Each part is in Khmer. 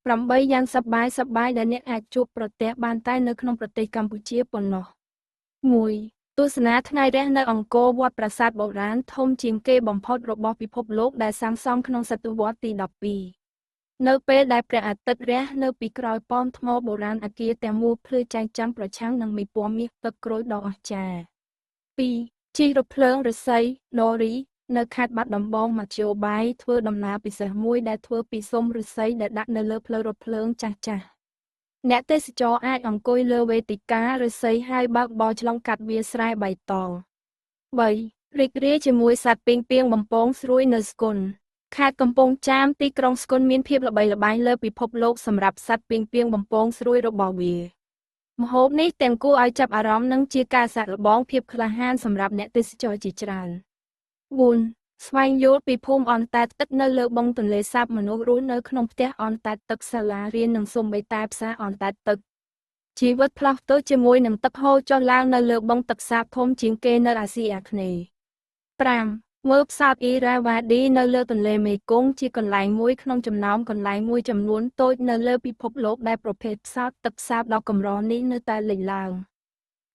8យ៉ាងសប្បាយសប្បាយដែលអ្នកអាចជួបប្រទះបានតែនៅក្នុងប្រទេសកម្ពុជាប៉ុណ្ណោះ1ទស្សនាថ្ងៃរះនៅអង្គរវត្តប្រាសាទបុរាណធំជាងគេបំផុតរបស់ពិភពលោកដែលសាងសង់ក្នុងសតវត្សទី12នៅពេលដែលព្រះអាទិត្យរះនៅពីក្រោយប៉មថ្មបុរាណអគារទាំងមូលភ្លឺចែងចាំងប្រឆាំងនឹងមីពណ៌មាសទឹកក្រូចដ៏អស្ចារ្យ2ជិះរថភ្លើងឫស្សីណូរីនៅខេត្តបាត់ដំបងមធ្យោបាយធ្វើដំណើរពិសេសមួយដែលធ្វើពីស៊ុមឫស្សីដែលដាក់នៅលើផ្លូវរថភ្លើងចាស់ៗអ្នកទេសចរអាចអង្គុយលើវេទិកាឫស្សីហើយបើកបរឆ្លងកាត់វាលស្រែបៃតង3រីករាយជាមួយសត្វពីងពាងបំពងស្រួយនៅស្គន់ខេត្តកំពង់ចាមទីក្រុងស្គន់មានភាពល្បីល្បាញលើពិភពលោកសម្រាប់សត្វពីងពាងបំពងស្រួយរបស់វាម្ហូបនេះទាំងគួរឲ្យចាប់អារម្មណ៍និងជាការសាកល្បងភាពក្លាហានសម្រាប់អ្នកទេសចរជាច្រើន4ស្វែងយល់ពីភូមិអណ្តែតទឹកនៅលើបឹងទន្លេសាបមនុស្សរស់នៅក្នុងផ្ទះអណ្តែតទឹកសាលារៀននិងសូម្បីតែផ្សារអណ្តែតទឹកជីវិតផ្លាស់ទៅជាមួយនឹងទឹកហូរចុះឡើងនៅលើបឹងទឹកសាបធំជាងគេនៅអាស៊ីអាគ្នេយ៍5មើលផ្សោតអ៊ីរ៉ាវ៉ាឌីនៅលើទន្លេមេគង្គជាកន្លែងមួយក្នុងចំណោមកន្លែងមួយចំនួនតូចនៅលើពិភពលោកដែលប្រភេទផ្សោតទឹកសាបដ៏កម្រនេះនៅតែលេចឡើង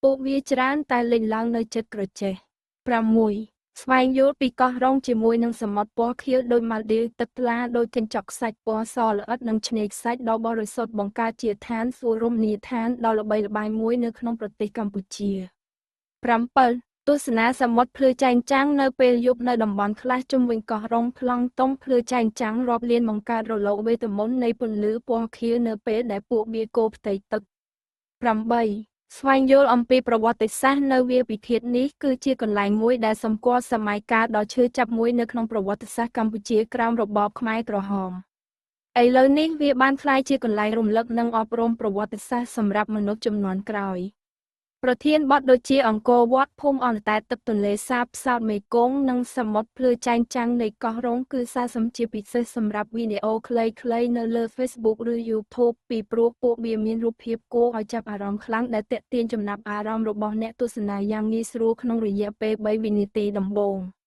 ពួកវាច្រើនតែលេចឡើងនៅជិតក្រចេះ6ស្វែងយល់ពីកោះរ៉ុងជាមួយនឹងសមុទ្រពណ៌ខៀវដូចម៉ាល់ឌីវទឹកថ្លាដូចកញ្ចក់ខ្សាច់ពណ៌សល្អិតនិងឆ្នេរខ្សាច់ដ៏បរិសុទ្ធបង្កើតជាឋានសួគ៌រមណីយដ្ឋានដ៏ល្បីល្បាញមួយនៅក្នុងប្រទេសកម្ពុជា7ទស្សនាសមុទ្រភ្លឺចែងចាំងនៅពេលយប់នៅតំបន់ខ្លះជុំវិញកោះរ៉ុងប្លង់តុងភ្លឺចែងចាំងរាប់លានបង្កើតរលកវេទមន្តនៃពន្លឺពណ៌ខៀវនៅពេលដែលពួកវាគោផ្ទៃទឹក8ស្វែងយល់អំពីប្រវត្តិសាស្ត្រនៅវាលពិឃាតនេះគឺជាកន្លែងមួយដែលសម្គាល់សម័យកាលដ៏ឈឺចាប់មួយនៅក្នុងប្រវត្តិសាស្ត្រកម្ពុជាក្រោមរបបខ្មែរក្រហមឥឡូវនេះវាបានក្លាយជាកន្លែងរំលឹកនិងអប់រំប្រវត្តិសាស្ត្រសម្រាប់មនុស្សជំនាន់ក្រោយប្រធានបទដូចជាអង្គរវត្តភូមិអណ្តែតទឹកទន្លេសាបផ្សោតមេគង្គនិងសមុទ្រភ្លឺចែងចាំងនៃកោះរ៉ុងគឺស័ក្តិសមជាពិសេសសម្រាប់វីដេអូខ្លីៗនៅលើ Facebook ឬ YouTube ពីព្រោះពួកវាមានរូបភាពគួរឲ្យចាប់អារម្មណ៍ខ្លាំងដែលទាក់ទាញចំណាប់អារម្មណ៍របស់អ្នកទស្សនាយ៉ាងងាយស្រួលក្នុងរយៈពេល3វិនាទីដំបូង។